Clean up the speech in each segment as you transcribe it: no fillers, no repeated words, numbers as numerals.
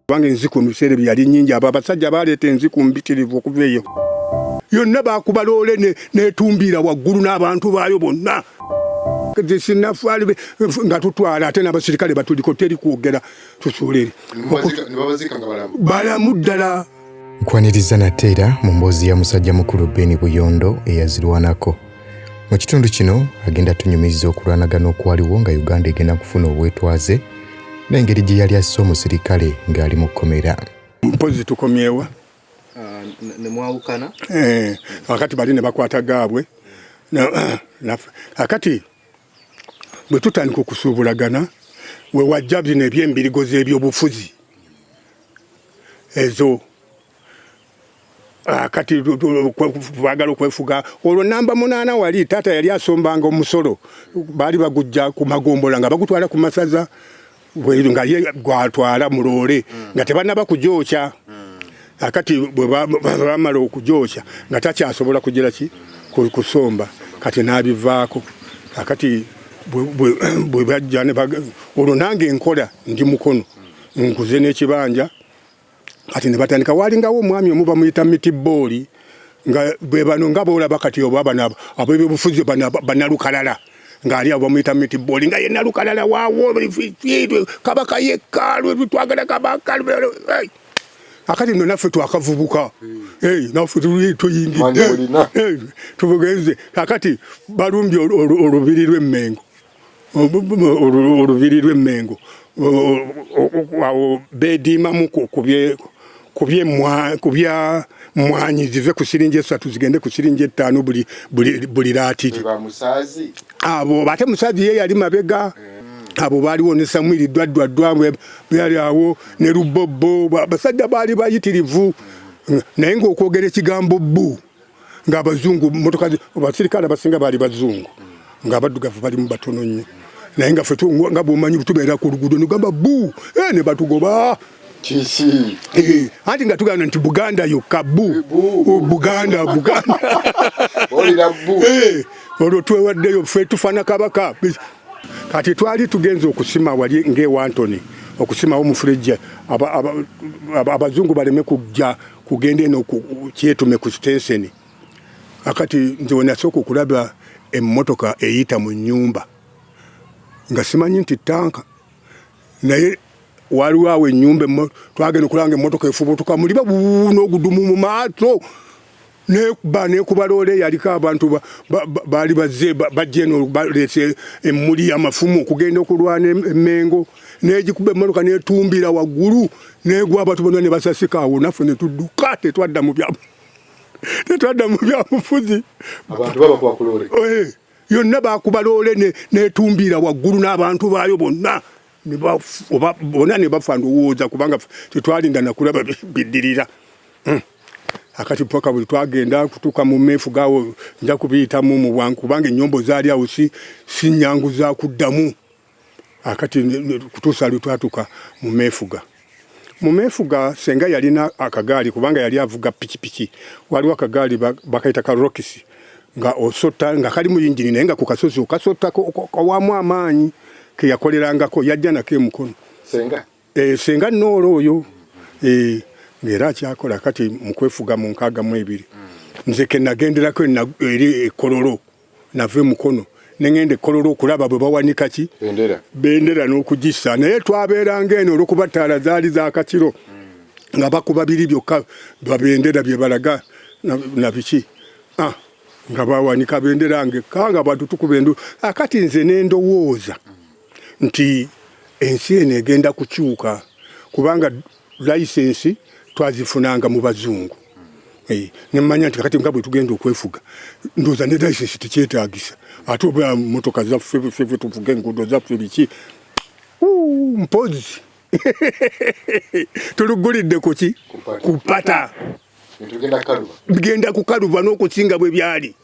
Kubanga enziku mu biseera ebyo yali nnyingi, abo abasajja baleeta enziku mbitirivu okuva eyo yonna, bakuba loole netumbiira waggulu n'abantu baayo bonna zisinafaali nga tutwala, ate n'abasirikale batuliko, teri kwogera, tusuula eri balamu ddala. Nkwaniriza nate era mu mboozi ya musajja mukulu Ben Buyondo eyazirwanako. Mu kitundu kino agenda tunyumiriza okulwanagana okwaliwo nga Uganda egenda kufuna obwetwaze n'engeri gye yali asse omusirikale ng'ali mu kkomera. Mpozi tukomyewa ne mwawukana. Akati bali ne bakwata gaabwe akati bwe tutandika okusuubulagana we wajja bino eby'embirigo z'ebyobufuzi ezo. Kati baagala okwefuga olwo namba 8 wali taata yali asombanga omusolo, baali bagujja ku magombola nga bagutwala ku masaza nga ye gwatwala mu loole nga tebannaba kugyokya. Akati bwe bamala okugyokya nga takyasobola kugira ki kusomba, kati n'abivaako. Akati bwe bajja olwo nange nkola ndi mukono nkuze n'ekibanja, kati ne batandika. Walingawo omwami omu bamuyita Mitibooli, nga bwe bano nga boolaba kati oba bano ab'ebyobufuzi banalukalala, ng'ali abo bamuyita Mitibooli, nga ye nalukalala waawo kabaka yekka, twagala kabaka. Akati nno naffe twakavubuka, naffe tuyingidde tubugenze. Kakati balumbye olubiri lw'Emmengo, olubiri lw'Emmengo awo beediimamu ku bya mmwanyi zive ku siringi 3 zigende ku siringi 5 buli laatiri. Abo ate Musaazi ye yali mabega, abo baaliwo ne Samwiri Ddwaddwaddwa yali awo ne Lubobbo, abasajja baali bayitirivu, naye ng'okwogera ekigambo bbu ng'abazungu motoka, abasirikale abasinga baali bazungu, ng'abaddugavu balimu batono nnyo, naye nga ffe nga bw'omanyi tubeera ku luguudo nogamba bu ne batugoba. Kiki? Anti nga tugamba nti Buganda yokka, bu Buganda, Buganda. Olwo twewaddeyo ffe tufana kabaka. Kati twali tugenze okusima wali ng'ewantoni okusimawo omufulejje abazungu baleme kujja kugenda eno kyetume ku sitenseni. Akati nze we nasooka okulaba emmotoka eyita mu nnyumba nga simanyi nti tanka, naye waliwo awo ennyumba twagenda okulaba nga emmotoka efubutuka muliba n'ogudumu mu maaso nekuba nekuba loole yaliko abantu baali bazze bajja eno baleese emmuli amafumu okugenda okulwana Emmengo, n'egikuba emmotoka n'etumbira waggulu negwa abantu bonna ne basasika awo, naffe ne tudduka, tetwadda mu byabufuzi. Abantu babakuba ku loole? Yonna bakuba loole n'etumbira waggulu n'abantu baayo bonna bonna ne bafa, ndowooza kubanga tetwalinda nakulaba biddirira. Akati paka bwe twagenda kutuuka mu meefu gaawo nja kubiyitamu mu bwangu kubanga ennyombo zaali awo si nnyangu za kuddamu. Akati kutuusa lwe twatuuka mu meefuga. Mu meefuga senga yalina akagaali kubanga yali avuga pikipiki, waliwo akagaali bakayita ka rokisi nga osotta nga kalimu yingini naye nga ku kasozi okasotta kawaamu amaanyi ke yakolerangako, yajja nako emukono. Senga? Senga Noolo oyo ng'era akyakola kati mu kwefuga mu 62. Nze ke nagenderako eri Ekololo, nava emukono ne ŋŋenda Ekololo okulaba bwe bawanika ki bendera n'okugissa, naye twabeeranga eno olw'okuba ttaala zaali za kakiro nga bakuba biri byokka babendera bye balaga na biki nga bawanika bendera ngekka nga abantu tukuba endu. Akati nze ne ndowooza nti ensi eno egenda kukyuka kubanga layisensi twazifunanga mu bazungu. Ne mmanya nti kakati nga bwe tugenda okwefuga ndowooza ne layisensi tekyetaagisa, ate oba mmotoka zaffe ffe tuvuga enguudo zaffe biki. Mpozi tulugulidde kuki kupata bigenda kukaluba n'okusinga bwe byali.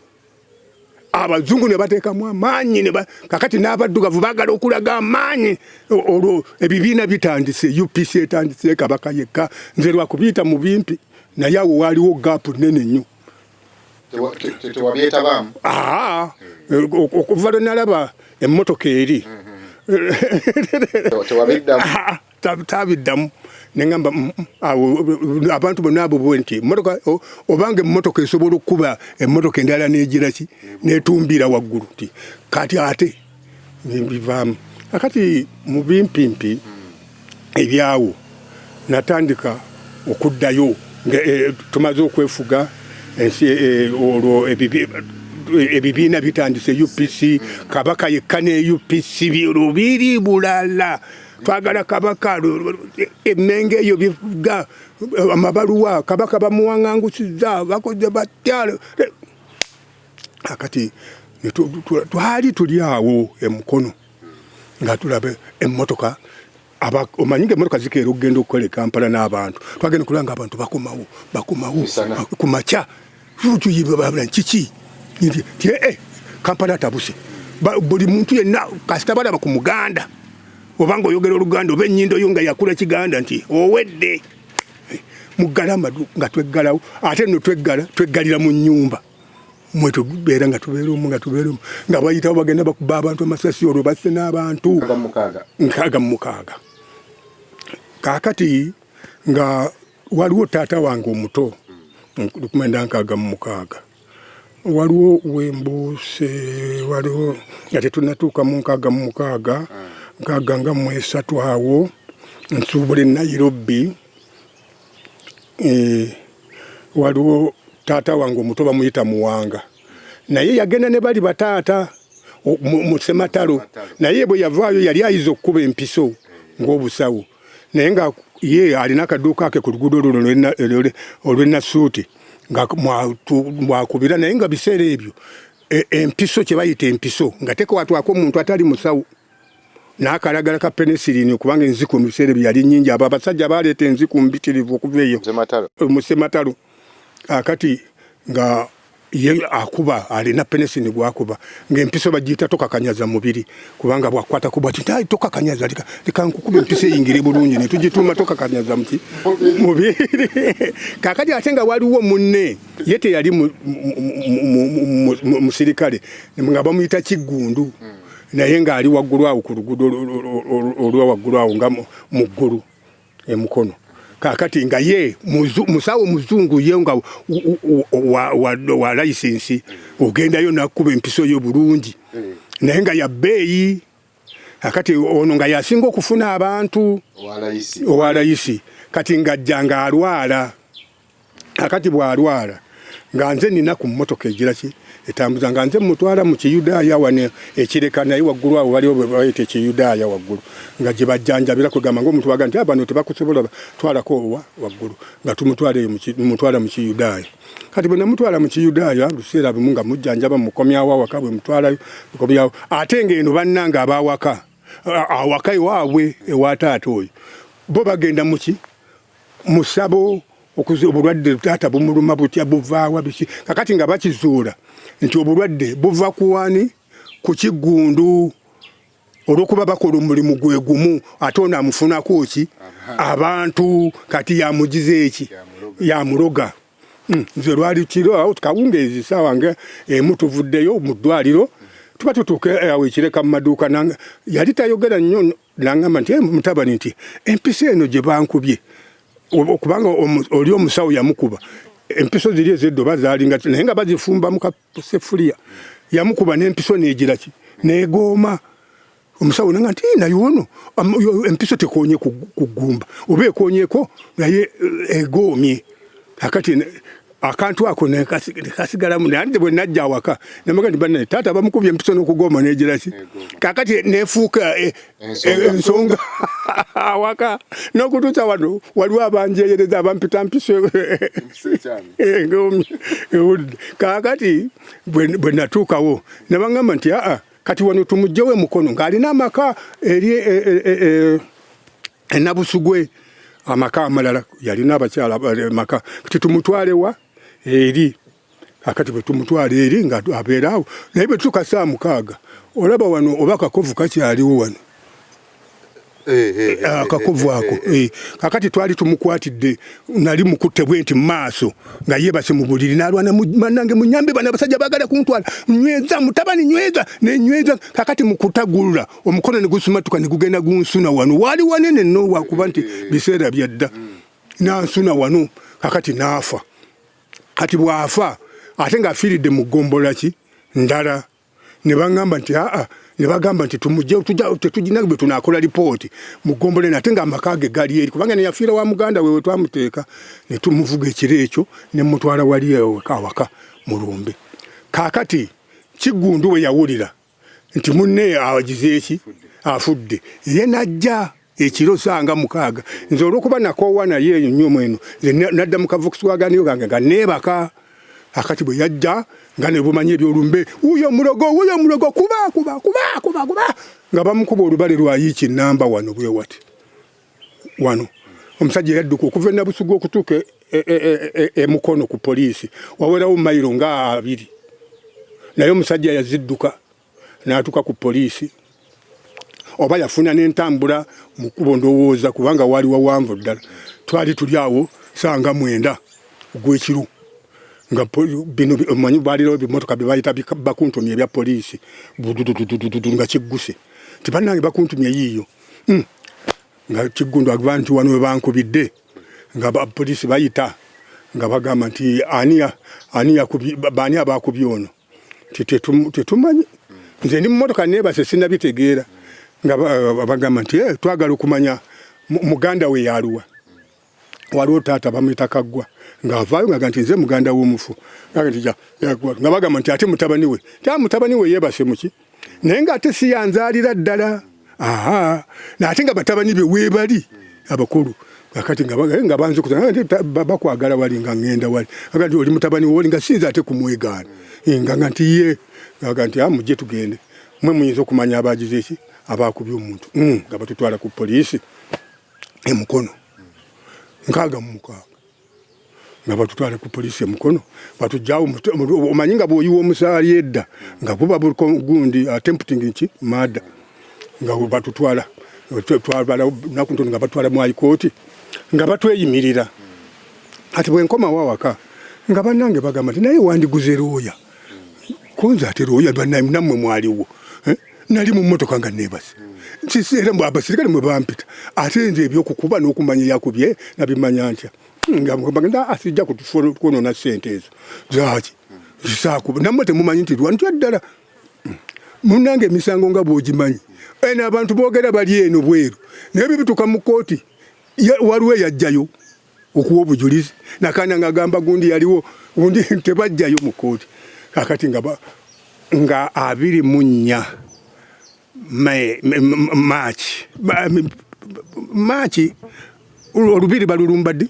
Abazungu ne bateekamu amaanyi, kakati n'abaddugavu baagala okulaga amaanyi. Olwo ebibiina bitandise, UPC etandise, Kabaka yekka, nze lwakubiyita mu bimpi, naye awo waaliwo gaapu nnene nnyo. Tewabyetabaamu? Okuva lwe nalaba emmotoka eri tewabiddamu. Tabiddamu, neŋamba awo abantu bonna abo bwe nti emmotoka, obanga emmotoka esobola okukuba emmotoka endala negira ki, netumbira waggulu, nti kati ate nembivaamu. Akati mu bimpimpi ebyawo natandika okuddayo nga tumaze okwefuga ensi, olwo ebibiina bitandise, UPC, Kabaka yekka ne UPC biri bulala, twagala Kabaka. Emmenge eyo bivuga amabaluwa, Kabaka bamuwaŋŋangusizza, bakoze batya. Akati twali tuli awo emukono nga tulaba emmotoka, omanyi nga emmotoka zikeera okugenda okukola e Kampala n'abantu, twagenda okulaba nga abantu bakomawo, bakomawo ku makya. Tuyibabula kiki nti Kampala atabuse. Buli muntu yenna kasita balaba ku Muganda, obanga oyogera Oluganda oba ennyindo yo nga yakula Kiganda, nti owedde, muggala amadu. Nga tweggalawo, ate nno tweggala, tweggalira mu nnyumba mwe tubeera, nga tubeera omu, nga tubeera omu, nga bayitawo bagenda bakuba abantu amasasi, olwo basse n'abantu. 66. Kaakati nga waliwo taata wange omuto, 1966, waliwo wembuuse, waliwo nga tetunatuuka mu 66, 63 awo nsuubula e Nairobi. Waliwo taata wange omuto bamuyita Muwanga, naye yagenda ne bali bataata mu Sematalo, naye bwe yavaayo yali ayiza okukuba empiso ng'obusawo, naye nga ye alina akaduuka ke ku luguudo olwo olw'enasuuti nga mwakubira, naye nga biseera ebyo empiso kye bayita empiso nga tekwatwako omuntu atali musawo n'akalagala ka penicillin, kubanga enziku mu biseera ebyo yali nnyingi. Abo abasajja baleeta enziku mbitirivu okuva eyo mu Sematalo. Akati nga ye akuba alina penicillin gwakuba, ng'empiso bagiyita tokakanyaza mubiri, kubanga bwakwata kubwa ti tokakanyaza, leka nkukuba empiso eyingire bulungi, ne tugituuma tokakanyaza muki mubiri. Kakati ate nga waliwo munne, ye teyali musirikale, nga bamuyita Kiggundu, naye ng'ali waggulu awo ku luguudo olwa waggulu awo nga mu ggulu emukono. Kakati nga ye musawo muzungu, ye nga wa layisinsi, ogendayo nakkuba empiso yo bulungi, naye nga yabbeeyi. Akati ono nga yasinga okufuna abantu owa layisi. Kati ng'ajja ng'alwala. Akati bw'alwala nga nze nina ku mmotoka egira ki etambuza, nga nze mutwala mu Kiyudaaya wano ekireka, naye waggulu awo waliwo bwe bayita ekiyudaaya waggulu nga gye bajjanjabira, kwegamba ng'omuntu waga nti bano tebakusobola, twalako owa waggulu, nga tumutwala eyo, mutwala mu Kiyudaaya. Kati bwe namutwala mu Kiyudaaya, luseera lumu nga mujjanjaba, mukomyawo awaka, bwe mutwalayo mukomyawo, ate ng'eno bannange abawaka awaka ewaabwe ewa taata oyo bo bagenda muki musabo okuzi obulwadde taata bumuluma butya, buvaawa, biki. Kakati nga bakizuula nti obulwadde buva kuwani ku Kiggundu, olwokuba bakola omulimu gwe gumu, ate ono amufunako ki abantu, kati yamugiza eki, yamuloga. Nze lwali kiro awo kawungeezi, saawa nga 1, tuvuddeyo mu ddwaliro, tuba tutuuka awo ekireka mu maduuka, yali tayogera nnyo, nangamba nti mutabani, nti empiso eno gye bankubye, kubanga oli omusawo yamukuba empiso ziri ezeddo bazaalinga, naye nga bazifumba mu kasefuliya, yamukuba n'empiso negira ki, negooma. Omusawo nanga nti naye ono empiso tekonye ku ggumba, oba ekonyeko naye egoomye. Akati akantu ako nekasigalamu, naye bwe najja awaka namaga nti bannaye taata bamukubye empiso n'okugooma negira ki. Kakati nefuuka ensonga awaka n'okutuusa wano, waliwo abanjeyereza abampita mpiso egoomye. Kakati bwe natuukawo nabangamba nti aa, kati wano tumugjewo emukono, ng'alina amaka eri enabusugwe, amaka amalala, yalina abakyala maka, kati tumutwalewa eri. Akati bwe tumutwala eri nga abeera awo, naye bwe tutuuka saa 6, olaba wano oba kakovu kakyaliwo wano. Eh, eh, eh, Akakovu ako. Kakati twali tumukwatidde, nali mukutte bwe nti mu maaso nga yeebase mu buliri, n'alwana, "Bannange munyambe, bano abasajja baagala kuntwala, nyweza mutabani, nyweza." Nenyweza. Kakati mu kutagulula omukono ne gusumatuka ne gugenda gunsuna wano, waali wanene nno wakuba nti biseera byadda, nansuna wano. Kakati n'afa. Kati bw'afa ate ng'afiiridde mu ggombola ki ndala, ne baŋŋamba nti aa, ne bagamba nti tumugye, tetugina bwe tunaakola lipooti mu ggombola eno, ate ng'amaka ge gali eri, kubanga neyafiira wa muganda we we twamuteeka. Ne tumuvuga ekiro ekyo ne mutwala wali awaka mu lumbe. Kaakati Kiggundu bwe yawulira nti munne agize eki, afudde, ye najja ekiro sanga 6. Nze olw'okuba nakoowa naye eyo nnyo mweno, nze nadda mu ka Volkswagen gange nga neebaka. Akati bwe yajja nga ne bumanyi ebyolumbe, "Wuyo mulogo, wuyo mulogo, kuba kuba kuba kuba kuba," nga bamukuba olubale lwa yiiki namba wano bwe wati wano. Omusajja yadduka okuva e Nabusugu okutuuka e Mukono ku poliisi, wawerawo mayiro nga 20, naye omusajja yazidduka n'atuuka ku poliisi, oba yafuna n'entambula mu kkubo ndowooza, kubanga waali wawanvu ddala. Twali tuli awo sanga 9 ogw'ekiro, nga bino omanyi baalirawo ebimotoka bye bayita bakuntumye ebya poliisi, bududududududu, nga kigguse nti, "Bannange, bakuntumye yiiyo." Nga Kiggundu agamba nti, "Wano we bankubidde." Nga poliisi bayita nga bagamba nti, "Ani yakubye? Baani abakubye ono?" Nti, "Tetumanyi, nze ndi mu motoka neebase, sinnabitegeera." Nga bagamba nti, "Twagala okumanya muganda we yaluwa." Waliwo taata bamuyita Kaggwa, ng'avaayo nga nti, "Nze muganda w'omufu." Nga bagamba nti, "Ate mutabani we?" Nti, "Mutabani we yeebase muki, naye ng'ate si yanzaalira ddala." Aha, ate nga batabani be weebali abakulu. Kakati nga banzukuza nti bakwagala wali, nga ŋŋenda wali, aga nti, "Oli mutabani woli?" Nga sinza ate kumwegaana, nga nti ye nga nti, "Ah, mujje tugende, mwe muyinza okumanya abagize eki, abakubye omuntu." Nga batutwala ku poliisi emukono 66, nga batutwale ku poliisi emukono, batujjawo. Omanyi nga bw'oyiwa omusaali edda nga buba gundi attempting ki murder. Nga batutwala, twabala naku ntono nga batwala mu High Court, nga batweyimirira. Kati bwe nkomawo awaka nga bannange bagamba nti, "Naye wandiguze looya." Konze ate looya? Bannaye nammwe mwaliwo, eh? Nali mu mmotoka nga neebase era abasirikale mwe bampita, ate nze ebyokukuba n'okumanya yakubye nabimanya ntya? Nga bagenda asijja kwonoona ssente ezo zaki zisaakuba, nammwe temumanyi nti lwa ddala munnange emisango nga bw'ogimanyi eno, abantu boogera bali eno bweru, naye bibituka mu kooti waliwo eyajjayo okuwa obujulizi nakana nga agamba gundi yaliwo, gundi tebajjayo mu kooti. Kakati nga 24 Maaki, olubiri balulumba ddi?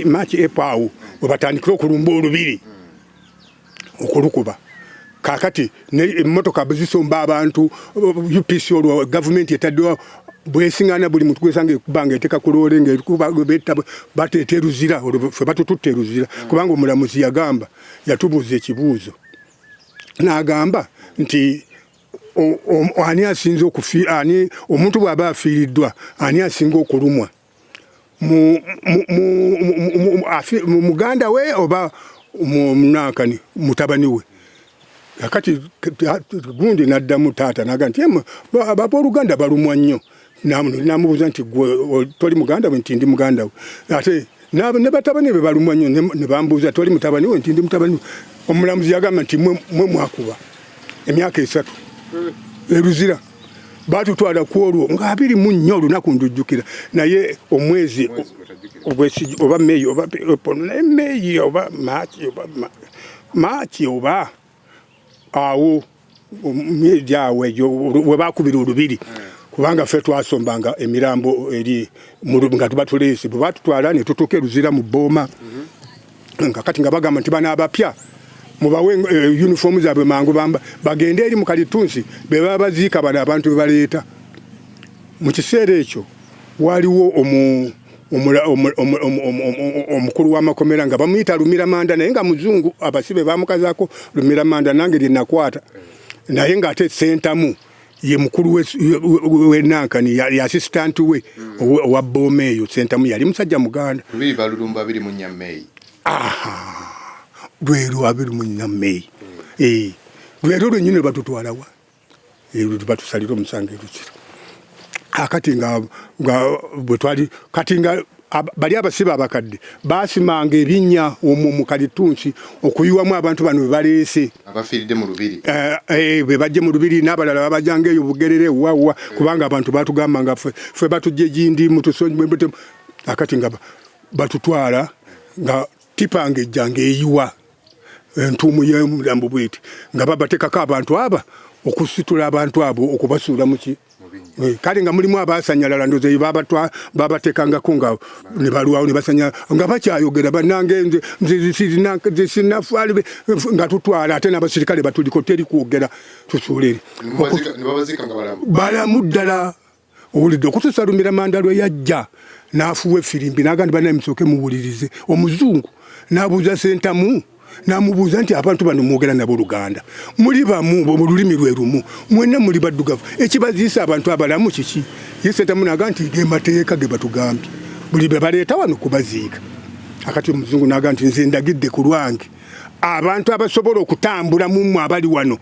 Maaki epaawo webatandikira okulumba olubiri okulukuba. Kakati emmotoka zisomba abantu, UPC, olwo gavumenti etaddewo bwesingana, buli muntu gwesanga ekuba nga eteeka ku loole ngaekuba bateeta eruzira. Olwo ffe batututta eruzira, kubanga omulamuzi yagamba, yatubuuza ekibuuzo n'agamba nti, "Ani asinze okufi, ani omuntu bw'aba afiiriddwa, ani asinga okulumwa, mu muganda we oba munankani mutabani we?" Kakati gundi n'addamu taata naga nti, "Abooluganda balumwa nnyo." Namubuuza nti, "Gwe toli muganda we?" Nti, "Ndi muganda we." Ate ne batabani be balumwa nnyo. Ne bambuuza, "Toli mutabani we?" Nti, "Ndi mutabani we." Omulamuzi yagamba nti, "Mwe mwakuba emyaka 3 eruzira." Batutwala ku olwo nga 24, olunaku ndujjukira, naye omwezi oba Meyi oba, naye Meyi oba Maaki, oba Maaki oba awo myezi awo egyo we bakubira olubiri, kubanga ffe twasombanga emirambo eri nga tuba tuleese. Bwe batutwala ne tutuuka eruzira mu bbooma, nga kati nga bagamba nti, "Bano abapya mubawe uniform zaabwe mangu bamba bagende eri mu kalitunsi be baba baziika bano abantu be baleeta." Mu kiseera ekyo waliwo omukulu w'amakomera nga bamuyita Lumiramanda, naye nga muzungu, abasibe bamukazaako Lumiramanda, nange lye nakwata, naye ng'ate Sentamu Ye mukulu w'enankani, yali assistant we owa booma eyo. Sentamu yali musajja Muganda. Lubiri balulumba 24 Meeyi. Aha, lwero 24 Meeyi. Eh, lwero lwennyini lwebatutwalawa, batusalira omusango eruzira. Akati nga bwe twali kati nga bali abasibe abakadde basimanga ebinnya omwo mu kalitunsi okuyiwamu abantu bano be baleese. Abafiiridde mu lubiri. Be bajje mu lubiri n'abalala babajjanga eyo Bugerere wawa, kubanga abantu batugamba nga ffe batujje gindi mutusonyiwe. Akati nga batutwala nga tipa ng'ejja ng'eyiwa entuumu y'omulambo bweti, nga babateekako abantu aba okusitula abantu abo okubasuula muki. Kale nga mulimu abasanyalala, ndoze babateekangako nga ne balwawo ne basanyalala nga bakyayogera, bannange nze sinafaali, nga tutwala ate n'abasirikale batuliko, teri kwogera, tusuula eri. Ne babaziika nga balamu. Balamu ddala. Owulidde okutuusa Lumira Manda lwe yajja n'afuuwa effirimbi n'agamba nti bannaye musooke muwulirize. Omuzungu n'abuuza Sentamu, n'amubuuza nti abantu bano mwogera nabo Luganda, muli bamu mu lulimi lwe lumu, mwenna muli baddugavu, ekibaziisa abantu abalamu kiki? Ye Sentamu n'agamba nti ge mateeka ge batugambye, buli be baleeta wano kubaziika. Akati omuzungu n'agamba nti nze ndagidde ku lwange abantu abasobola okutambula mu mmwe abali wano,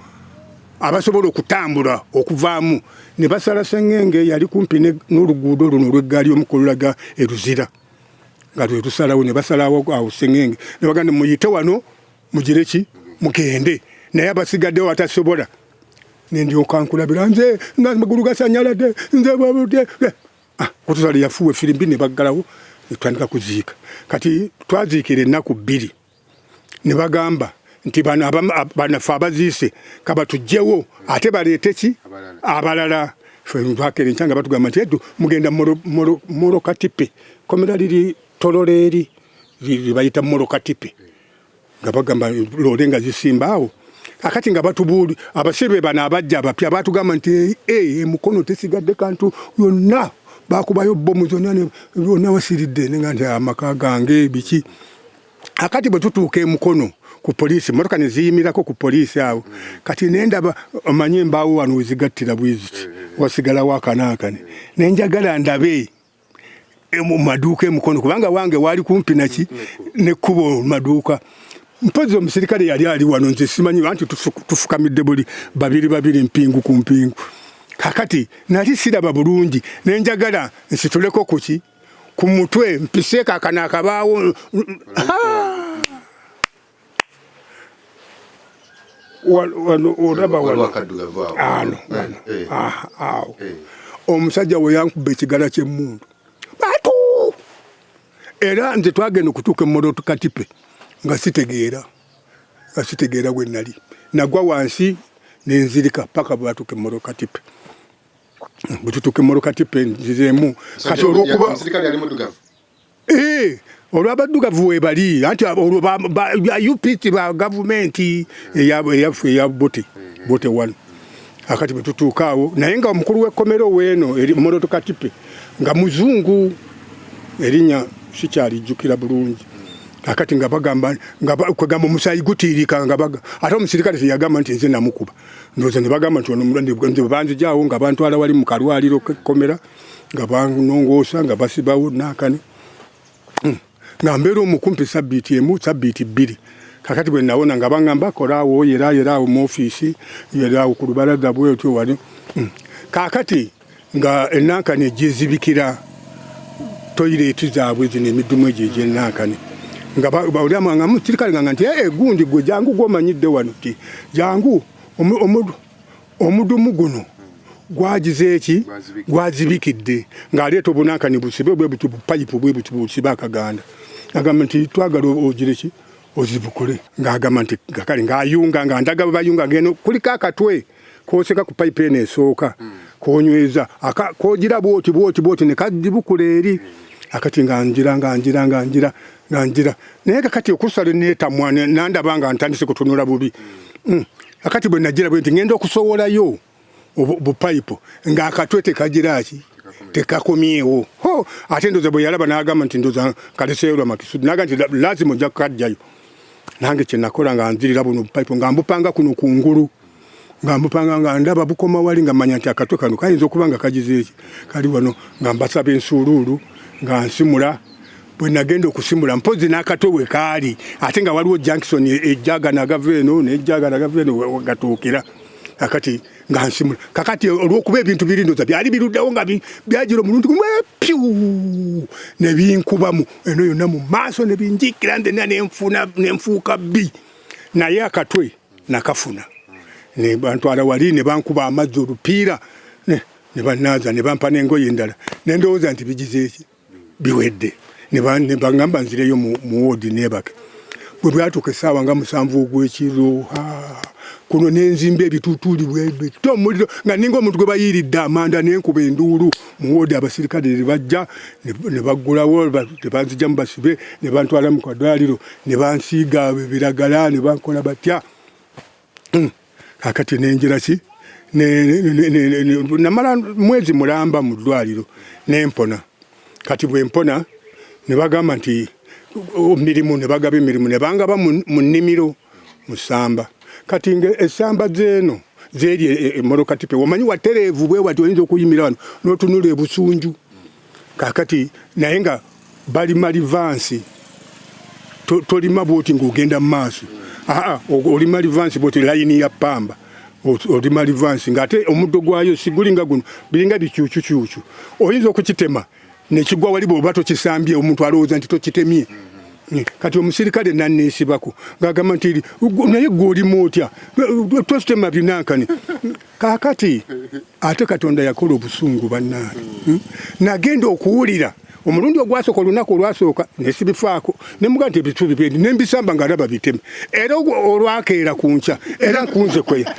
abasobola okutambula okuvaamu, ne basala sengenge yali kumpi n'oluguudo luno olw'eggaali y'omukka olulaga e Luzira, nga lwe tusalawo, ne basalawo awo sengenge ne bagamba muyite wano mugire ki mugende, naye abasigaddewo batasobola. Ne ndyoka nkulabira nze nga amagulu gasanyaladde nze bwabudde. Kutusala yafuuwa effirimbi ne baggalawo ne tutandika kuziika. Kati twaziikira ennaku 2, ne bagamba nti bano bano ffe abaziise kabatuggyewo ate baleete ki abalala. Ffe twakera enkya nga batugamba nti eddu mugenda Morokatipe, komera liri Tororo eri lye bayita Morokatipe, nga bagamba loole nga zisimba awo. Akati nga batubuuli abasibe bano abajja abapya batugamba nti emukono tesigadde kantu, yonna bakubayo bomu zonna, yonna wasiridde, nenga nti amaka gange biki. Akati bwe tutuuka emukono ku poliisi, motoka ne ziyimirako ku poliisi awo. Kati nendaba omanye embaawo wano wezigattira bweziti, wasigalawo akanaakane, nenjagala ndabe mu maduuka emukono, kubanga wange waali kumpi naki nekkubo maduuka. Mpozi omusirikale yali ali wano, nze simanyi anti tufukamidde buli babiri babiri, mpingu ku mpingu. Kakati nali siraba bulungi, nenjagala nsituleko kuki ku mutwe mpiseeko akano akabaawo. Wano olaba wano ano wano awo omusajja we yankuba ekigala ky'emmundu batu. Era nze twagenda okutuuka emmotoka katipe nga sitegeera, nga sitegeera bwe nali nagwa wansi nenzirika paka bwe batuuka emmotoka katipe. Bwe tutuuka emmotoka katipe nzizeemu. Kati olwokuba olw'abaddugavu webali, anti olwo UPT ba gavumenti eyaffe eya Bote Bote wano. Akati bwe tutuuka awo, naye nga omukulu w'ekkomero weeno eri Moroto Katipe nga muzungu, erinnya sikyalijjukira bulungi. Akati nga bagamba nga kwegamba omusaayi gutiirika, nga baga ate omusirikale teyagamba nti nze namukuba, ndowooza ne bagamba nti ono mulwadde. Nze banzijaawo nga bantwala wali mu kalwaliro k'ekkomera, nga banongoosa, nga basibawo naakani, nga mbeera omukumpi sabbiiti 1, sabbiiti 2. Kakati bwe nawona nga baŋŋamba kolaawo yera yera awo mu ofiisi, yera awo ku lubalaza bwetyo wali. Kaakati nga enankani egizibikira toyireeti zaabwe zino, emidumu egyo egyenankani, nga bawuliramu nga musirikale nga nti ee gundi gwe jangu gwomanyidde wano ti jangu omudumu guno gwagize eki gwazibikidde, ng'aleeta obunankani busibe bwe buti, bupayipu bwe buti busibe akaganda, agamba nti twagala ogire ki ozibukule, ng'agamba nti kale ng'ayunga nga ndaga bwe bayunga ng'eno kuliko akatwe koseka ku payipu eno esooka konyweza kogira bwoti bwoti bwoti ne kazibukula eri. Akati nga ngira nga ngira nga ngira nga ngira, naye kakati okusala neetamwa nandaba nga ntandise kutunula bubi. Akati bwe nagira bwe nti ngenda okusowolayo bupayipu ng'akatwe tekagira ki tekakomyewo. Ho, ate ndoza bwe yalaba n'agamba nti ndoza nkaleseeyo lwa makisudi, n'agamba nti lazima ojja kukajjayo. Nange kye nakola nga nzirira buno bupayipu nga mbupanga kuno kungulu. Nga mbupanga nga ndaba bukoma wali, nga manya nti akatwe kano kayinza okuba nga kagize eki kali wano, nga mbasaba ensuuluulu nga nsimula. Bwe nagenda okusimula mpozi n'akatwe we kaali, ate nga waliwo junction ejjagana agava eno n'ejjagana agava eno gatuukira akati nga nsimula. Kakati olw'okuba ebintu biri ndoza byali biruddewo nga byagira omulundi gumu pyu ne binkubamu eno yonna mu maaso ne binjikira nzenna nenfuna nenfuuka bbi, naye akatwe nakafuna ne bantwala wali ne bankuba amazzi olupiira ne banaaza ne bampa n'engoye endala ne ndowooza nti bigize eki biwedde, ne bangamba nzireyo mu woodi neebake. Bwe bwatuuka essaawa nga 7 ogw'ekiro, kuno nenzimba ebituutuuli bwebito omuliro nga ninga omuntu gwe bayiiridde amanda, nenkuba enduulu mu woodi. Abasirikale ne bajja ne baggulawo ne banzijamu basibe ne bantwala mu kadwaliro ne bansiiga ebiragala ne bankola batya. Kakati nenjira ki namala mwezi mulamba mu ddwaliro nempona. Kati bwe mpona ne bagamba nti mirimu, ne bagaba emirimu ne bangaba mu nnimiro mu ssamba. Kati nga essamba zeeno zeeri emmotoka tipe, omanyi watereevu bwe wati oyinza okuyimira wano n'otunula ebusunju. Kakati naye nga balima livansi, tolima bwoti ng'ogenda mu maaso, aa olima livansi bwoti, layini ya pamba olima livansi, ng'ate omuddo gwayo sigulinga guno, biringa bikyukyukyukyu, oyinza okukitema nekigwa wali bw'oba tokisambye omuntu alowooza nti tokitemye. Kati omusirikale nanneesibako ng'agamba nti naye gwe olimu otya tositema binankani. Kaakati ate Katonda yakola obusungu bannange. Nagenda okuwulira omulundi ogwasooka, olunaku olwasooka nesibifaako nemuga nti ebisubi byendi nembisamba nga ndaba biteme, era olwakeera ku nkya era nkunze kweya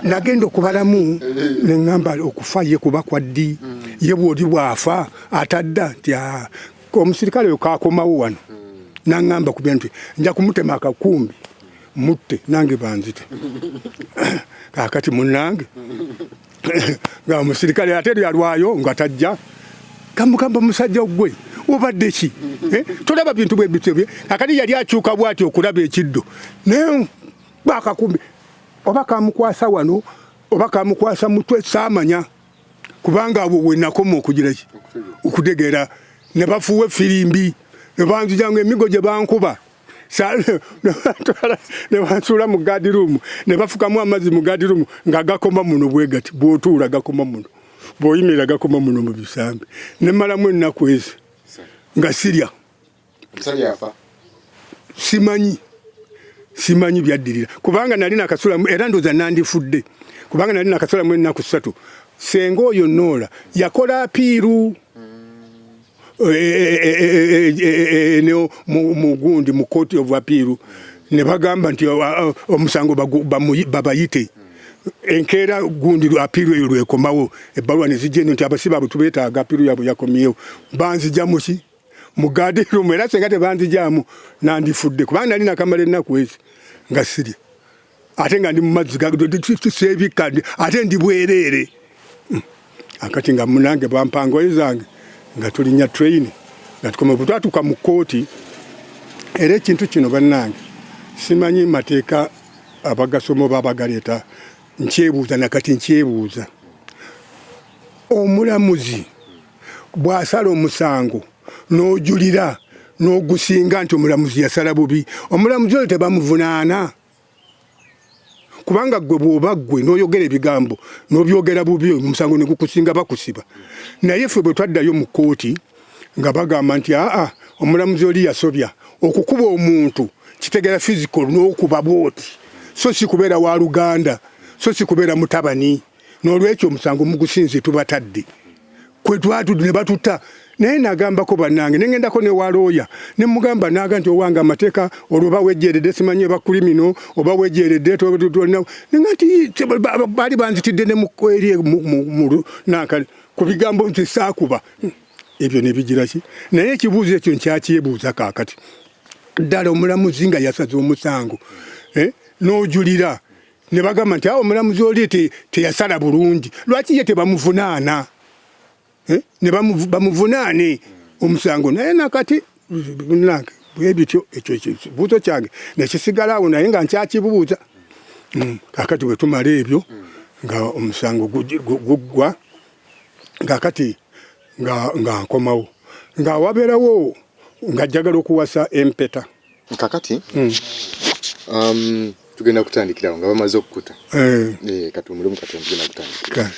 nagenda okubalamu neŋŋamba okufa ye kuba kwa ddi, ye bw'oli bw'afa atadda nti omusirikale oyo kakomawo wano naŋŋamba kubya nti nja kumutema akakumbi mutte nange banzite. Kaakati munnange nga omusirikale ate yalwayo nga tajja, kamugamba musajja gwe obadde ki, tolaba bintu bwe bityo bye. Kakati yali akyuka bw'ati okulaba ekiddo naye bakakumbi oba kamukwasa wano oba kamukwasa mutwe saamanya, kubanga abo we nakoma okugira ki okutegeera, ne bafuuwa effirimbi ne banzijanga emigo gye bankuba ne bansuula mu guard room ne bafukamu amazzi mu guard room nga gakoma muno bwe gati, bw'otuula gakoma muno, bw'oyimirira gakoma muno mu bisambi. Ne mmalamu ennaku ezo nga sirya. Simanyi byaddirira kubanga nali nakasulamu, era ndowooza nandifudde kubanga nali nakasulamu ennaku 3. Senga oyo Noola yakola apiiru mugundi mu court of appeal ne bagamba nti omusango babayite enkeera gundi apiiru eyo lwekomawo, ebbaluwa ne zijja eno nti abasibe abo tubeetaaga, apiiru yaabwe yakomyewo. Banzija muki mu guard room, era senga tebanzijaamu nandifudde kubanga nali nakamala ennaku ezi nga sirya, ate nga ndi mu mazzi seebikka ate ndi bwereere. Akati nga munange bampa ngoye zange nga tulinnya train nga tukoma. Bwe twatuuka mu kkooti, era ekintu kino bannange simanyi mateeka abagasoma oba abagaleeta, nkyebuuza nakati nkyebuuza, omulamuzi bw'asala omusango n'ojulira n'ogusinga nti omulamuzi yasala bubi, omulamuzi oyo tebamuvunaana? Kubanga gwe bw'oba gwe n'oyogera ebigambo n'obyogera bubi omusango ne gukusinga bakusiba. Naye ffe bwe twaddayo mu kkooti nga bagamba nti aa omulamuzi oli yasobya, okukuba omuntu kitegeera physical n'okuba bw'oti, so si kubeera wa luganda, so si kubeera mutabani, n'olwekyo omusango mugusinze tubatadde. Kwe twatudde ne batuta. Naye nagambako bannange ne ngendako ne wa looya ne mugamba naaga nti owange amateeka olwo oba wejjeeredde simanyi oba criminal oba wejjeeredde nga nti baali banzitidde ne eri nanka ku bigambo nti saakuba ebyo ne bigira ki. Naye ekibuuzo ekyo nkyakyebuuza kaakati, ddala omulamuzi nga yasaze omusango n'ojulira ne bagamba nti awo omulamuzi oli teyasala bulungi, lwaki ye tebamuvunaana? Ne bamuvunaane omusango. Naye nakati munange bwe bityo, ekyo ekibuuzo kyange nekisigala awo naye nga nkyakibuuza. Kakati bwe tumala ebyo nga omusango guggwa, kakati nga nkomawo nga wabeerawo nga njagala okuwasa empeta. Kakati tugenda kutandikirawo nga bamaze okukuta. Katuwummulemu katono, tugenda kutandikira.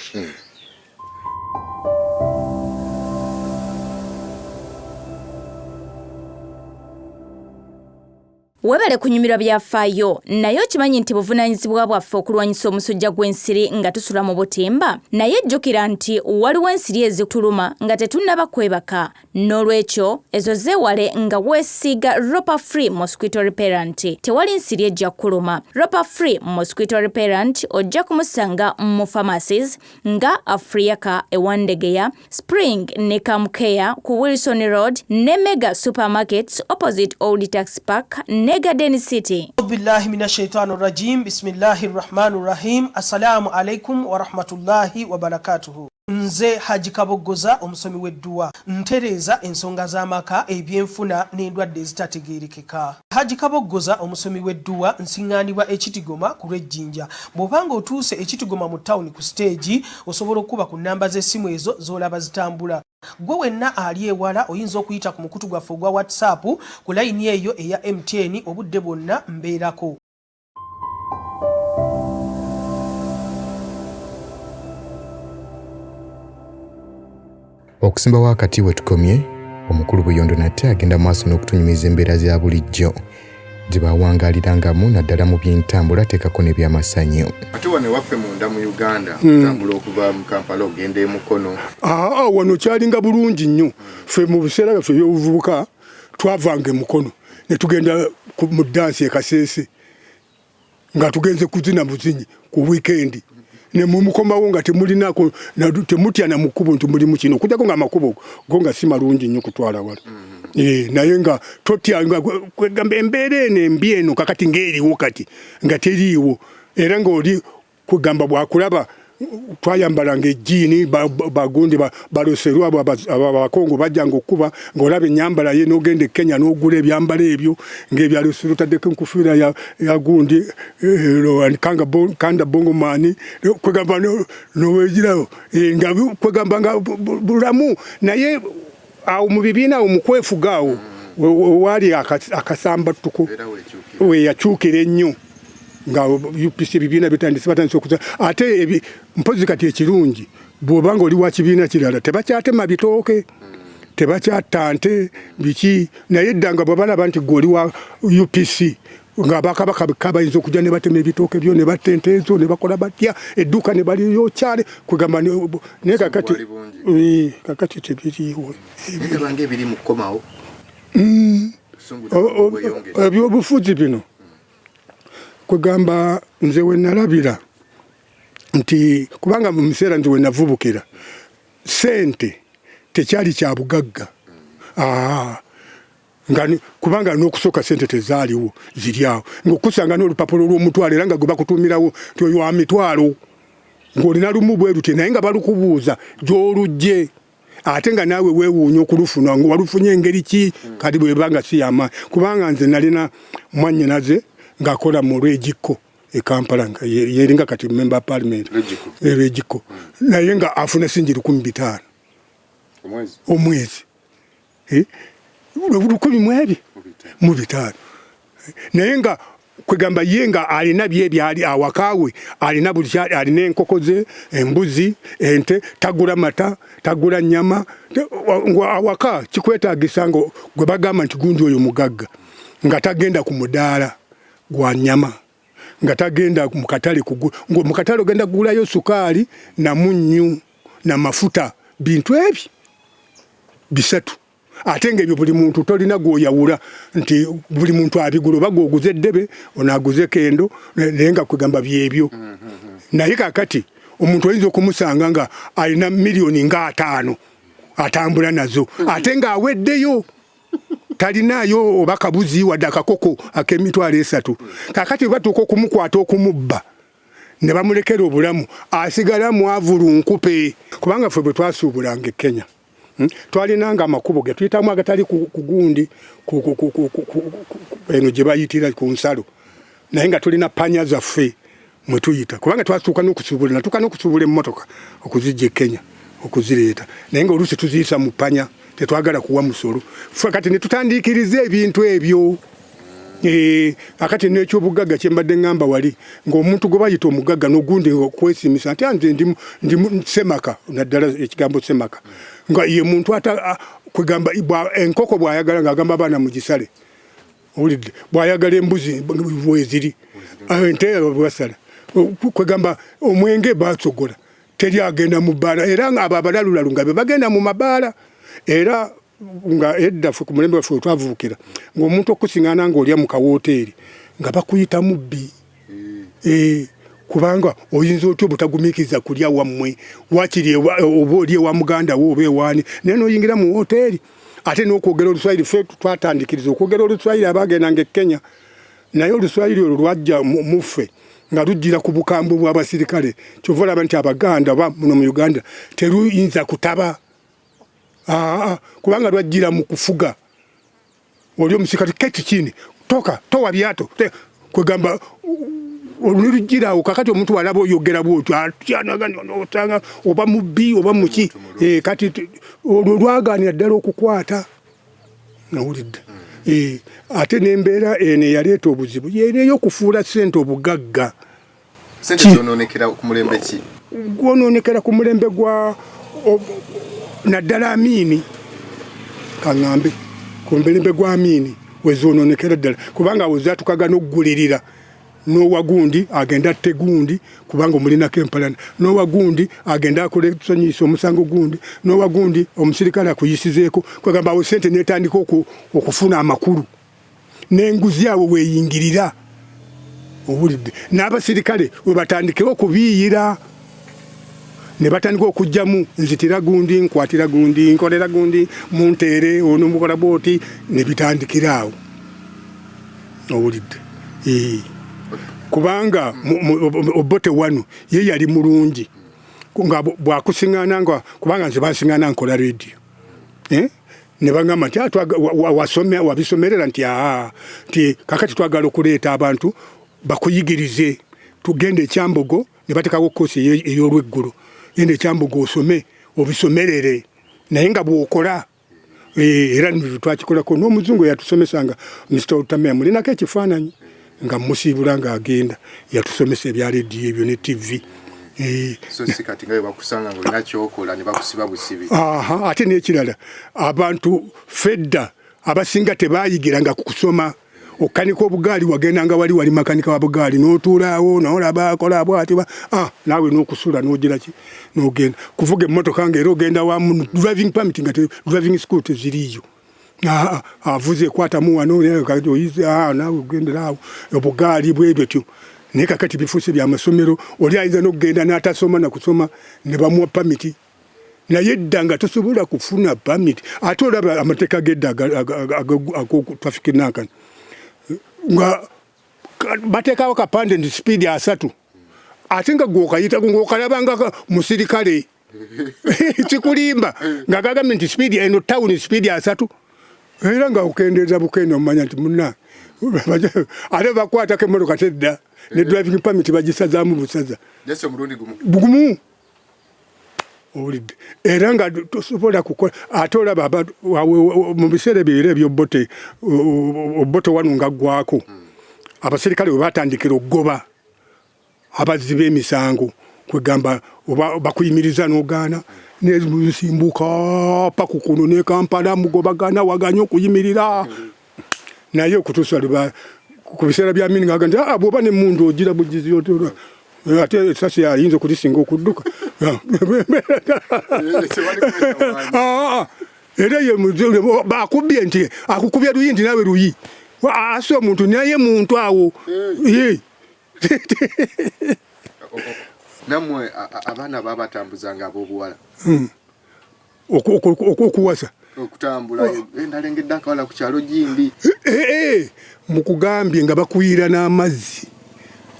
Webale kunyumirwa byafaayo, naye okimanyi nti buvunaanyizibwa bwaffe okulwanyisa omusujja gw'ensiri nga tusula mu butimba? Naye jjukira nti waliwo ensiri ezituluma nga tetunnaba kwebaka. N'olwekyo ezo zeewale nga weesiiga Ropa Free Mosquito Repellent. Tewali nsiri ejja kukuluma. Ropa Free Mosquito Repellent ojja kumusanga mu pharmacies nga Afriaka e Wandegeya, Spring ne Camcare ku Wilson Road ne Mega Supermarkets opposite Old Tax Park ne Garden City. Billahi minash shaitani rajim. Bismillahir rahmanir rahim. Assalamu alaikum wa rahmatullahi wa barakatuhu. Nze Haji Kaboggoza, omusomi w'edduwa, ntereeza ensonga z'amaka, ebyenfuna n'endwadde ezitategeerekeka. Haji Kaboggoza, omusomi w'edduwa, nsiŋŋaanibwa Ekitigoma ku lw'Ejjinja. Bw'obanga otuuse Ekitigoma mu tawuni ku siteegi, osobola okukuba ku nnamba z'essimu ezo z'olaba zitambula. Gwe wenna ali ewala oyinza okuyita ku mukutu gwaffe ogwa WhatsApp ku layini eyo eya MTN, obudde bwonna mbeerako. Okusimbawo akati we tukomye, omukulu Buyondo nate agenda mu maaso n'okutunyumiza embeera za bulijjo gye bawangaalirangamu naddala mu by'entambula, teekako n'ebyamasanyu. Ate wano ewaffe munda mu Uganda, otambula okuva mu Kampala ogenda e Mukono. Aa, wano kyalinga bulungi nnyo. Ffe mu biseera byaffe eby'obuvubuka twavanga e Mukono ne tugenda mu ddansi e Kasese nga tugenze kuzina buzinyi ku wiikendi, ne mumukomawo nga temulinako, temutya na mukubo nti mulimu kino, okujjako nga amakubo go nga si malungi nnyo kutwala wala. Naye nga totya, nga kwegamba embeera eno embi eno kakati ng'eriwo kati nga teriiwo, era ng'oli kwegamba bwakulaba twayambalanga ejjiini, bagundi baloserwa abakongo bajjanga okukuba ng'olaba ennyambala ye, n'ogenda e Kenya n'ogula ebyambalo ebyo ng'ebyalosero, otaddeko enkufiira ya gundi, kanda bongo maani, kwegamba nowegirawo nga kwegamba nga bulamu. Naye awo mu bibiina awo mu kwefuga awo waali akasambattuko weyakyukira ennyo nga UPC ebibiina bitandise, batandise okuza ate mpozi kati ekirungi bw'oba nga oli wa kibiina kirala tebakyatema bitooke, tebakyatta nte biki. Naye edda nga bwe balaba nti gwe oli wa UPC, nga bakabaka bayinza okujja ne batema ebitooke byo ne batta ente ezo ne bakola batya edduuka ne balyokyale kwegamba. Naye kakati kakati tebiriiwo. Ebiri mu kukomawo. Ebyobufuzi bino kwegamba nze we nalabira nti kubanga mu biseera nze we navubukira sente tekyali kya bugagga, nga kubanga n'okusooka sente tezaaliwo ziri awo, ng'okusanga n'olupapula olw'omutwalo era nga gwe bakutuumirawo nti oyo wa mitwalo, ng'olina lumu bwe luti, naye nga balukubuuza gy'olujje, ate nga naawe weewuunya okulufuna nga walufunye engeri ki kati bweba nga si yamaanyi. Kubanga nze nalina mwannyinaze ng'akola mu lw'egikko e Kampala, nga yeringa kati member of parliament Lwegikko, naye nga afuna singi 1500 omwezi, 1500, naye nga kwegamba ye nga alina bye byali awakawe, alina buli alina enkoko ze, embuzi, ente, tagula mata, tagula nnyama awaka. Kikwetaagisa nga gwe bagamba nti gundi oyo mugagga nga tagenda ku mudaala gwa nnyama, nga tagenda mu katale, mu katale ogenda kugulayo sukaali na munnyu na mafuta, bintu ebi bisatu, ate ng'ebyo buli muntu tolina gw'oyawula nti buli muntu abigula, oba gw'oguze eddebe ono aguze kendo, naye nga kwegamba byebyo. Naye kakati omuntu oyinza okumusanga nga alina miliyoni nga 50 atambula nazo, ate ng'aweddeyo talinaayo oba kabuzi wadde akakoko ak'emitwalo 3. Kakati batuuka okumukwata okumubba ne bamulekera obulamu, asigala mwavu lunkupe. Kubanga ffe bwe twasuubulanga e Kenya, twalinanga amakubo ge tuyitamu agatali ku gundi eno gye bayitira ku nsalo, naye nga tulina panya zaffe. Mwe tuyita kubanga twatuuka n'okusuubula, natuuka n'okusuubula emmotoka okuzijja e Kenya okuzireeta, naye nga oluusi tuziyisa mu ppanya, tetwagala kuwa musolo. Ffe kati ne tutandiikiriza ebintu ebyo. Akati n'ekyobugagga kye mbadde ŋŋamba wali, ng'omuntu gwe bayita omugagga n'ogundi okwesimisa nti nze ndi ssemaka, naddala ekigambo ssemaka nga ye muntu ata kwegamba enkoko bw'ayagala ng'agamba abaana mugisale, owulidde, bw'ayagala embuzi bweziri, ente bwasala, kwegamba omwenge basogola, teri agenda mu bbaala. Era abo abalalulalu nga be bagenda mu mabaala. Era nga edda ffe ku mulembe waffe wetwavubukira, ng'omuntu okusiŋŋaana ng'olya mu kawooteeri nga bakuyita mubbi. Kubanga oyinza otya obutagumiikiriza kulya wammwe, wakiri oba oli ewa muganda wo oba ewaani, naye n'oyingira mu wooteeri. Ate n'okwogera Oluswayiri, ffe twatandikiriza okwogera Oluswayiri abaagendanga e Kenya, naye Oluswayiri olwo lwajja mu ffe nga lujjira ku bukambwe bw'abasirikale. Kyova olaba nti Abaganda oba muno mu Uganda teruyinza kutaba, kubanga lwajjira mu kufuga. Oli omusirikale keti kini toka towa byato kwegamba olulujjirawo. Kakati omuntu walaba oyogera bwotyo atyanagana oba mubbi oba muki. Kati olwo lwagaanira ddala okukwata, nawulidde. Ate n'embeera eno eyaleeta obuzibu yeeno ey'okufuula ssente obugagga. Ssente zonoonekera ku mulembe ki? Gwonoonekera ku mulembe gwa naddala Amiini, kaŋŋambe ku mulembe gwa Amiini wezonoonekera ddala, kubanga awo zaatukaga n'okugulirira n'owa gundi agenda atte gundi kubanga omulinako empalana, n'owa gundi agenda akole tusonyiyisa omusango gundi, n'owa gundi omusirikale akuyisizeeko. Kwegamba awo ssente n'etandika okufuna amakulu n'enguzi awo weeyingirira, owulidde, n'abasirikale we batandikira okubiiyira ne batandika okugyamu nzitira gundi, nkwatira gundi, nkolera gundi, munteere ono mukola bwoti, ne bitandikira awo, owulidde. Kubanga Obote wano ye yali mulungi nga bwakusiŋŋaana, nga kubanga nze bansiŋŋaana nkola rediyo, ne bagamba nti wabisomerera nti aa, nti kakati twagala okuleeta abantu bakuyigirize, tugende ekyambogo. Ne batekawo koosi ey'olweggulo, genda ekyambogo osome obisomerere, naye nga bw'okola. Era twakikolako n'omuzungu yatusomesanga, Mr Otamea, mulinako ekifaananyi nga musiibula ng'agenda, yatusomesa ebya rediyo ebyo ne TV. So si kati nga bwe bakusanga ng'olina ky'okola ne bakusiba busibi. Ate n'ekirala, abantu fedda abasinga tebaayigiranga ku kusoma. Okukanika obugaali wagendanga wali wali makanika wa bugaali n'otuulaawo n'olaba akola bw'ati, naawe n'okusula n'ogira ki n'ogenda kuvuga emmotoka ng'era ogenda wa driving permit nga driving school teziriiyo. Avuze ekwatamu wano oyize, naawe ogendera awo obugaali bwe butyo. Naye kakati bifuuse bya masomero, oli ayinza n'okugenda n'atasoma na kusoma ne bamuwa pamiti. Naye edda nga tosobola kufuna pamiti. Ate olaba amateeka g'edda ago traffic nankani nga bateekawo kapande nti sipiidi 30, ate nga gwe okayitako ng'okalaba nga musirikale kikulimba nga gagambye nti sipiidi eno tawuni sipiidi 30, era nga okendeeza bukende omanya nti munna ate bakwatako emmotoka tedda ne driving permit bagisazaamu busaza gumu, owulidde. Era nga tosobola kukola. Ate olaba mu biseera ebyo era eby'Obote, Obote wano nga ggwako, abaserikale bwe batandikira okugoba abazzi b'emisango, kwegamba oba bakuyimiriza n'ogaana, nesimbuka paka kuno ne Kampala mugobagana waganye okuyimirira. Naye okutuusa lwe ku biseera bya Amini nga nti bw'oba n'emmundu ogira bugizi otyo, ate esasi ayinza okulisinga okudduka. Era ye akubye nti akukubye luyi nti naawe luyi ase omuntu naye muntu awo. Nammwe abaana babatambuzanga ab'obuwala okuwasa okutambula ndalengedde akawala ku kyalo gindi mukugambye nga bakuyira n'amazzi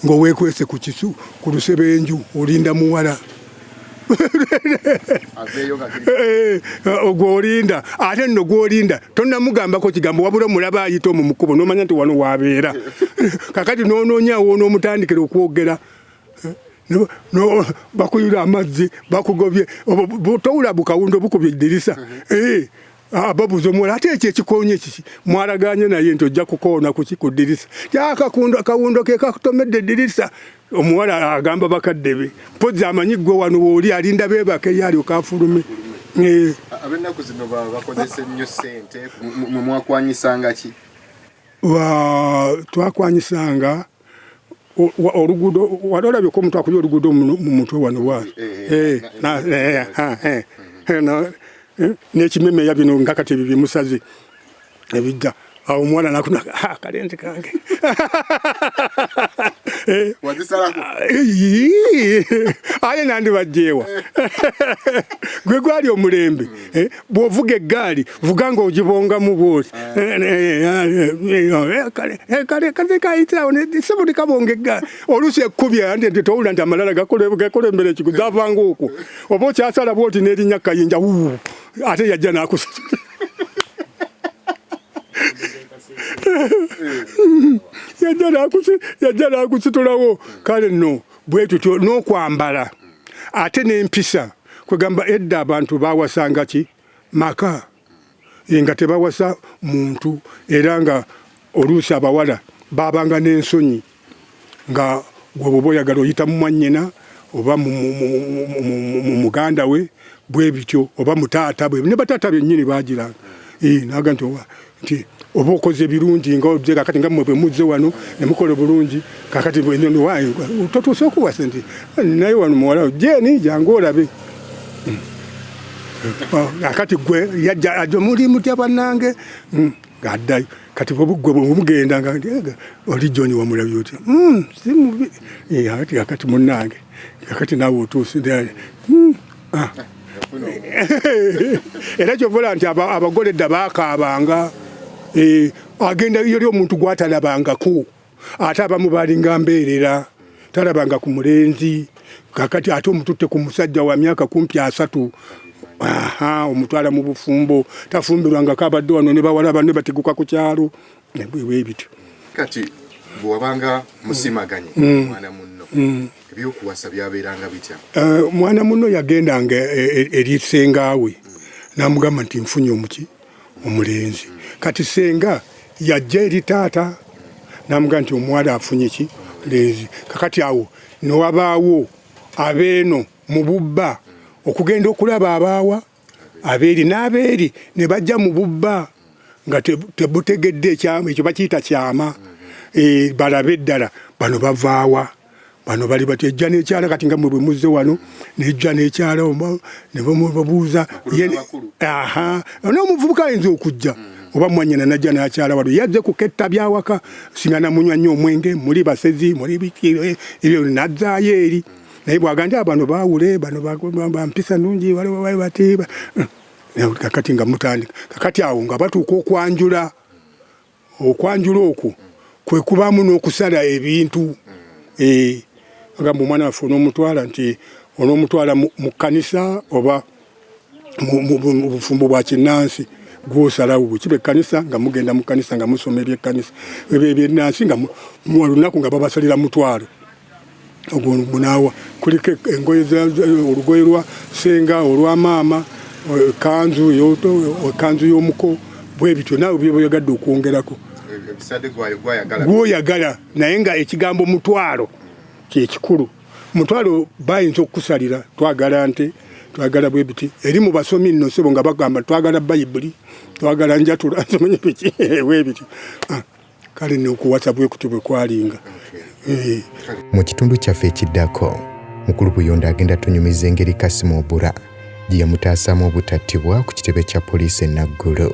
ng'oweekwese ku kisu ku lusebenju olinda muwala gw'olinda. Ate nno gw'olinda tonnamugambako kigambo, wabula omulaba ayita omwo mu kkubo n'omanya nti wano waabeera. Kakati n'onoonyaawo n'omutandikira okwogera. Bakuyula amazzi, bakugobye, towula bukawundo bukubye eddirisa. Eh, babuuza omuwala, ate ekyo ekikoonye kiki? Mwalaganye naye nti ojja kukoona kuki ku ddirisa. Akakundo akawundo ke kakutomedde eddirisa. Omuwala agamba bakadde be, mpozzi amanyi ggwe wano wooli, alinda beebake ye alyoke afulume. Eh. Ab'ennaku zino bakozesa ennyo ssente. Mwe mwakwanyisanga ki? Twakwanyisanga oluguudo. Wali olabyeko omuntu akubye oluguudo mu mutwe wano bwati eh, eh, eh, n'ekimemeya bino nga kati ebyo byemusaze ebijja awo, omuwala nakuna akalenzi kange. Aye nandibajjeewa gwe gwali omulembe. Bw'ovuga eggaali, vuga ng'ogibongamu bwoti kayitirawo sebo tekabonga eggaali. Oluusi ekkubye nti towulira nti amalala gakulembera ekigo gavanga okwo, oba okyasala bwoti n'erinnya kayinja, ate yajja n'akusa, yajja n'akusitulawo. Kale nno bwe tutyo n'okwambala ate n'empisa. Kwegamba edda abantu bawasanga ki maka nga tebawasa muntu, era nga oluusi abawala babanga n'ensonyi, nga gwe bwoba oyagala oyita mu mwannyina oba mu muganda we bwe bityo, oba mu taata bwe, ne bataata bennyini bagiranga naga nti nti oba okoze birungi nga ojje. Kakati nga mmwe bwe muzze wano ne mukola bulungi, kakati totuuse okuwasa nti naye wano muwala Jeni, jangu olabe. Kakati gwe yajja ajo, muli mutya bannange, ng'addayo. Kati gwe bwemugenda nga oli John wamulabye otya? Si mubi. Kati kakati munnange, kakati naawe otuuse. Ah. Era kyova nti abagole edda bakaabanga, agenda yoli omuntu gwatalabangako, ate abamu balinga mbeerera, talabanga ku mulenzi. Kakati ate omututte ku musajja wa myaka kumpi 30, omutwala mu bufumbo, tafumbirwangako, abadde wano ne bawala banne bateguka ku kyalo, bwebityo. Kati bwewabanga musimaganye mwana munno, ebyokuwasa byabeeranga bitya? Mwana munno yagendanga eri sengaawe n'amugamba nti nfunye omuki omulenzi. Kati senga yajja eri taata n'amugamba nti omuwala afunye ki lenzi. Kakati awo newabaawo abeeno mu bubba okugenda okulaba abaawa abeeri n'abeeri ne bajja mu bubba nga tebutegedde ekyo bakiyita kyama, balabe eddala bano bavaawa, bano bali bati ejja n'ekyala. Kati nga mwe bwe muzze wano nejja n'ekyala ne bamubuuza, n'omuvubuka ayinza okujja oba mwanyina najja n'akyala wano, yazze kuketta byawaka, singa namunywa nnyo omwenge, muli basezi, muli biki ebyo, nazzaayo eri. Naye bwaga nti bano baawule, bano bampisa nnungi, waliwo bati. Kakati nga mutandika, kakati awo nga batuuka okwanjula. Okwanjula okwo kwe kubaamu n'okusala ebintu. Agamba omwana waffe onoomutwala nti onoomutwala mu kkanisa oba mu bufumbo bwa kinnansi, gwosalawo. Bwe kiba ekkanisa, nga mugenda mu kkanisa nga musoma ebyekkanisa, ebyo ebyennansi nga muwa lunaku nga babasalira mutwalo ogwo munaawa, kuliko engoye, olugoye lwa senga, olwa maama, kanzu, kanzu y'omuko, bwe bityo naawe byoyagadde okwongerako gwoyagala. Naye nga ekigambo mutwalo kyekikulu. Mutwalo bayinza okukusalira, twagala nte, twagala bwe biti. Eri mu basomi nno sebo nga bagamba twagala Bayibuli, twagala njatula, simanyi biki, bwe bityo. Kale nokuwasa bwe kutyo bwe kwalinga. Mu kitundu kyaffe ekiddako, Mukulu Buyondo agenda tunyumiza engeri Kasimu Obura gye yamutaasaamu obutattibwa ku kitebe kya poliisi e Naggulu.